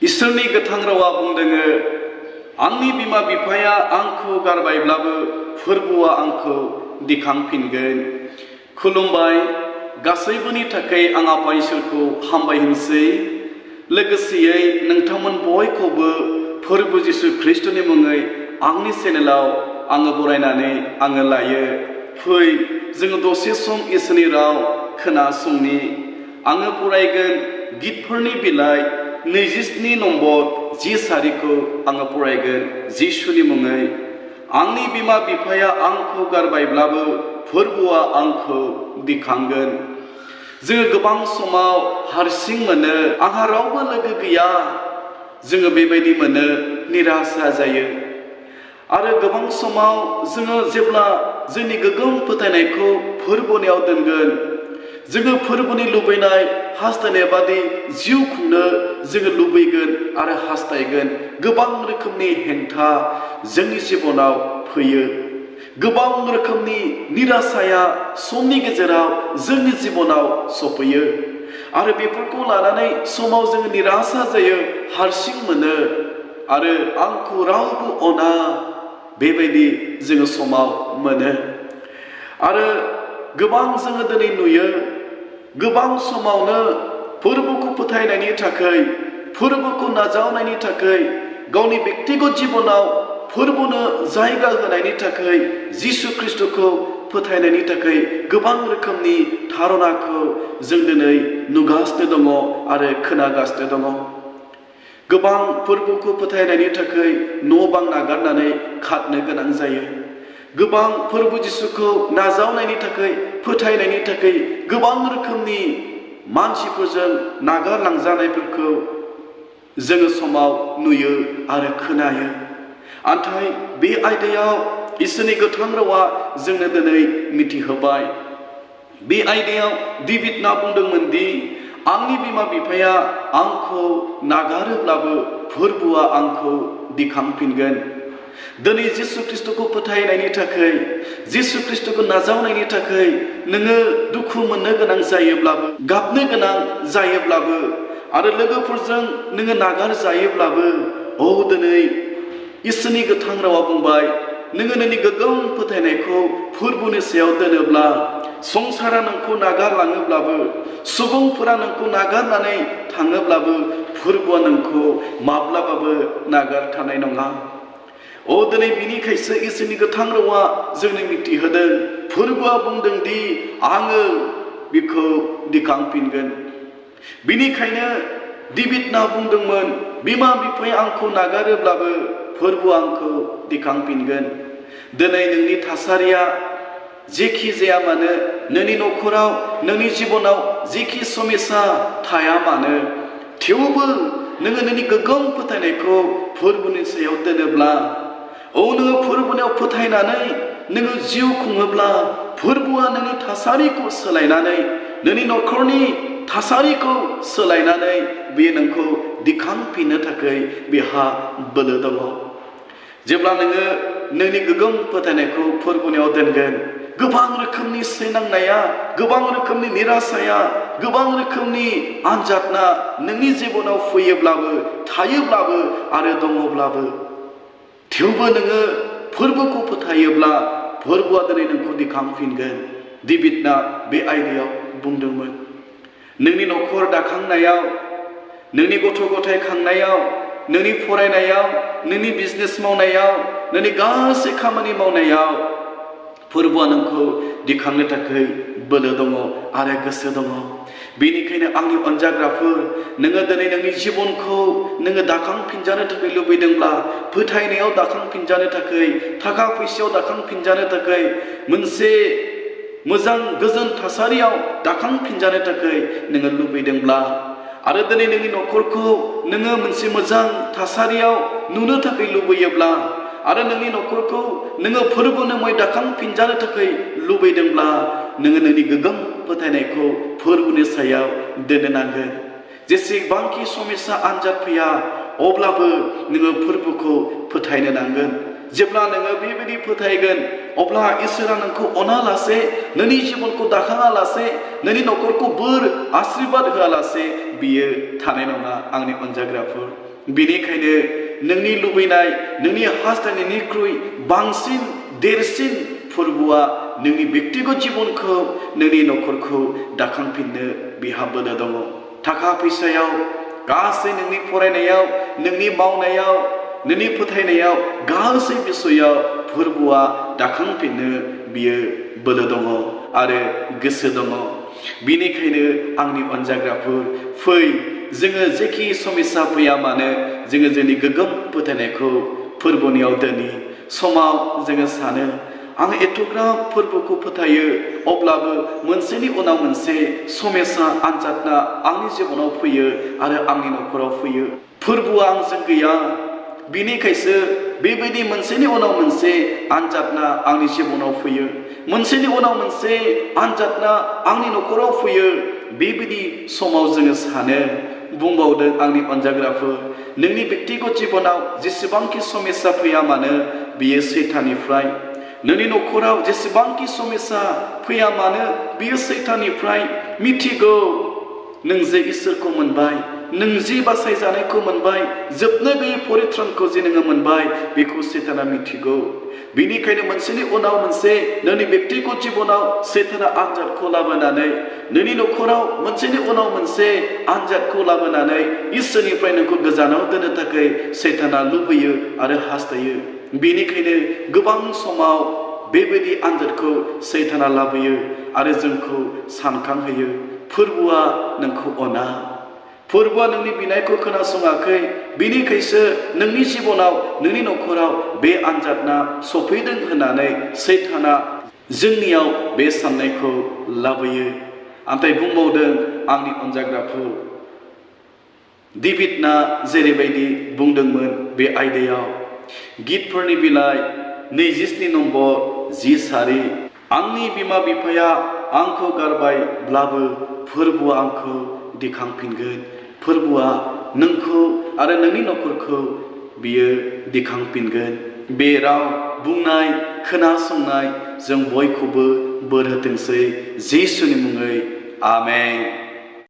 इसोरनि गोथां रावा बुंदोङो आंनि बिमा बिफाया आंखौ गारबायब्लाबो फोरबुआ आंखौ दिखांफिनगोन। खुलुमबाय गासैबोनि थाखाय आं आफा इसोरखौ हामबाय होनसै। लोगोसेयै नोंथांमोन बयखौबो फोरबु जिसु ख्रिस्टनि मुङै आंनि चेनेलाव आङो बरायनानै आङो लायो। फै जोङो दसे सम इसोरनि राव खोनासंनि। आङो फरायगोन गितफोरनि बिलाइ 27 नम्बर 10 सारिखौ आङो फरायगोन जिसुनि मुङै। आंनि बिमा बिफाया आंखौ गारबायब्लाबो फोरबुआ आंखौ दिखांगोन। जोङो गोबां समाव हारसिं मोनो, आंहा रावबो लोगो गैया, जोङो बेबायदि मोनो, निराशा जायो। आरो गोबां समाव जोङो जेब्ला जोंनि गोगोम फोथायनायखौ फोरबुनियाव दोनगोन, जोङो फोरबुनि लुबैनाय हास्थायनाय बादि जिउ खुंनो जोङो लुबैगोन आरो हास्थायगोन, गोबां रोखोमनि हेंथा जोंनि जिबनाव फैयो। गोबां रोखोमनि निराशाया समनि गेजेराव जोंनि जिबनाव सफैयो आरो बेफोरखौ लानानै समाव जोङो निराशा जायो, हारसिं मोनो आरो आंखौ रावबो अना, बेबायदि जोङो समाव मोनो। आरो गोबां जोङो दिनै नुयो, गोबां समावनो फोरबुखौ फोथायनायनि थाखाय, फोरबुखौ नाजावनायनि थाखाय, गावनि बेक्तिगत जिबनाव फोरबुनो जायगा होनायनि थाखाय, जिसु ख्रिस्टखौ फोथायनायनि थाखाय गोबां रोखोमनि धारनाखौ जों दिनै नुगासिनो दङ आरो खोनागासिनो दङ। गोबां फोरबुखौ फोथायनायनि थाखाय न' बां नागारनानै खारनो गोनां जायो। गोबां फोरबु जिसुखौ नाजावनायनि थाखाय, फोथायनायनि थाखाय गोबां रोखोमनि मानसिफोरजों नागारलांजानायफोरखौ जोङो समाव नुयो आरो खोनायो। नाथाय बे आयदायाव इसोरनि गोथां रावा जोंनो दिनै मिथिहोबाय। बे आयदायाव डेभिडना बुंदोंमोन दि आंनि बिमा बिफाया आंखौ नागारोब्लाबो फोरबुआ आंखौ दिखांफिनगोन। दिनै जिसु ख्रिस्टखौ फोथायनायनि थाखाय, जिसु ख्रिस्टखौ नाजावनायनि थाखाय नोङो दुखु मोननो गोनां जायोब्लाबो, गाबनो गोनां जायोब्लाबो आरो लोगोफोरजों नोङो नागारजायोब्लाबो, दिनै इसोरनि गोथां रावा बुंबाय, नोङो नोंनि गोगोम फोथायनायखौ फोरबुनि सायाव दोनोब्ला, संसारा नोंखौ नागारलाङोब्लाबो, सुबुंफोरा नोंखौ नागारनानै थाङोब्लाबो फोरबुआ नोंखौ माब्लाबाबो नागारथारनाय नङा। दिनै बिनिखायसो इसोरनि गोथां रावा जोंनो मिथिहोदों, फोरबुआ बुंदों दि आङो बिखौ दिखांफिनगोन। बिनिखायनो डेभिडना बुंदोंमोन, बिमा बिफाया आंखौ नागारोब्लाबो फोरबुआ आंखौ दिखांफिनगोन। दिनै नोंनि थासारिया जेखि जाया मानो, नोंनि न'खराव, नोंनि जिबनाव जेखि समस्या थाया मानो, थेवबो नोङो नोंनि गोगोम फोथायनायखौ फोरबुनि सायाव दोनोब्ला, नोङो फोरबुनियाव फोथायनानै नोङो जिउ खुङोब्ला, फोरबुआ नोंनि थासारिखौ सोलायनानै, नोंनि न'खरनि थासारिखौ सोलायनानै बेयो नोंखौ दिखांफिननो थाखाय बेहा बोलो दङ। जेब्ला नोङो नोंनि गोगोम फोथायनायखौ फोरबुनियाव दोनगोन, गोबां रोखोमनि सैनांनाया, गोबां रोखोमनि निराशाया, गोबां रोखोमनि आनजादना नोंनि जिबनाव फैयोब्लाबो, थायोब्लाबो आरो दङब्लाबो, थेवबो नोङो फोरबुखौ फोथायोब्ला फोरबुआ दिनै नोंखौ दिखांफिनगोन। डेभिडना बे आयदायाव बुंदोंमोन। नोंनि न'खर दाखांनायाव, नोंनि गथ' गथाय खांनायाव, नोंनि फरायनायाव, नोंनि बिजनेस मावनायाव, नोंनि गासै खामानि मावनायाव फोरबुआ नोंखौ दिखांनो थाखाय बोलो दङ आरो गोसो दङ। बेनिखायनो आंनि अनजाग्राफोर, नोङो दिनै नोंनि जिबनखौ नोङो दाखांफिनजानो थाखाय लुबैदोंब्ला, फोथायनायाव दाखांफिनजानो थाखाय, थाखा फैसायाव दाखांफिनजानो थाखाय, मोनसे मोजां गोजोन थासारियाव दाखांफिनजानो थाखाय नोङो लुबैदोंब्ला, आरो दिनै नोंनि न'खरखौ नोङो मोनसे मोजां थासारियाव नुनो थाखाय लुबैयोब्ला, आरो नोंनि न'खरखौ नोङो फोरबुनिमै दाखांफिनजानो थाखाय लुबैदोंब्ला, नोङो नोंनि गोगोम फोथायनायखौ फोरबुनि सायाव दोननो नांगोन। जेसेबांखि समस्या आनजाद फैया, अब्लाबो नोङो फोरबुखौ फोथायनो नांगोन। जेब्ला नोङो बेबायदि फोथायगोन, अब्ला इसोरा नोंखौ अनालासे, नोंनि जिबनखौ दाखाङालासे, नोंनि न'खरखौ बोर आशीर्बाद होआलासे बियो थानाय नङा। आंनि अनजाग्राफोर, बेनिखायनो नोंनि लुबैनाय नोंनि हास्थायनायनिख्रुइ बांसिन देरसिन फोरबोआ नोंनि बेक्तिगत जिबनखौ नोंनि न'खरखौ दाखांफिननो बिहा बोलो दङ। थाखा फैसायाव गासै नोंनि फरायनायाव नोंनि मावनायाव नोंनि फोथायनायाव गासै बिसयाव फोरबोआ दाखांफिननो बियो बोलो दङ आरो गोसो दङ। बेनिखायनो आंनि अनजाग्राफोर फै जोङो जेखि समस्या फैया मानो जोङो जोंनि गोग्गोम फोथायनायखौ फोरबोनियाव दोनि। समाव जोङो सानो आं एथ'ग्राब फोरबोखौ फोथायो अब्लाबो मोनसेनि उनाव मोनसे समस्या आनजादना आंनि जिबनाव फैयो आरो आंनि न'खराव फैयो। फोरबोआ आंजों गैया बिनिखायसो बेबायदि मोनसेनि उनाव मोनसे आनजादना आंनि जिबनाव फैयो, मोनसेनि उनाव मोनसे आनजादना आंनि न'खराव फैयो। बेबायदि समाव जोङो सानो बुंबावदों आंनि अनजाग्राफोर नोंनि बेक्तिगत जिबनाव जेसेबांखि समस्या फैया मानो बियो सैताननिफ्राय। नोंनि न'खराव जेसेबांखि समस्या फैया मानो बियो सैताननिफ्राय। मिथिगौ नों जे इसोरखौ मोनबाय, नों जि बासायजानायखौ मोनबाय, जोबनो गैयै परित्रानखौ जे नोङो मोनबाय बेखौ सैताना मिथिगौ। बेनिखायनो मोनसेनि उनाव मोनसे नोंनि बेक्तिगत जिबनाव सैताना आनजादखौ लाबोनानै नोंनि न'खराव मोनसेनि उनाव मोनसे आनजादखौ लाबोनानै इसोरनिफ्राय नोंखौ गोजानाव दोननो थाखाय सैताना लुबैयो आरो हास्थायो। बेनिखायनो गोबां समाव बेबायदि आनजादखौ सैताना लाबोयो आरो जोंखौ सानखांहोयो फोरबोआ नोंखौ अना, फोरबोआ नोंनि बिनायखौ खोनासङाखै, बेनिखायसो नोंनि जिबनाव नोंनि न'खराव बे आनजादना सफैदों होननानै सैताना जोंनियाव बे साननायखौ लाबोयो। नाथाय बुंबावदों आंनि अनजाग्राफोर डेभिडना जेरैबायदि बुंदोंमोन बे आयदायाव गितफोरनि बिलाइ 27 नम्बर 10 सारि आंनि बिमा बिफाया आंखौ गारबायब्लाबो फोरबोआ आंखौ दिखांफिनगोन। फोरबोआ नोंखौ आरो नोंनि न'खरखौ बियो दिखांफिनगोन। बे राव बुंनाय खोनासंनाय जों बयखौबो बोर होथोंसै जिसुनि मुङै आमेन।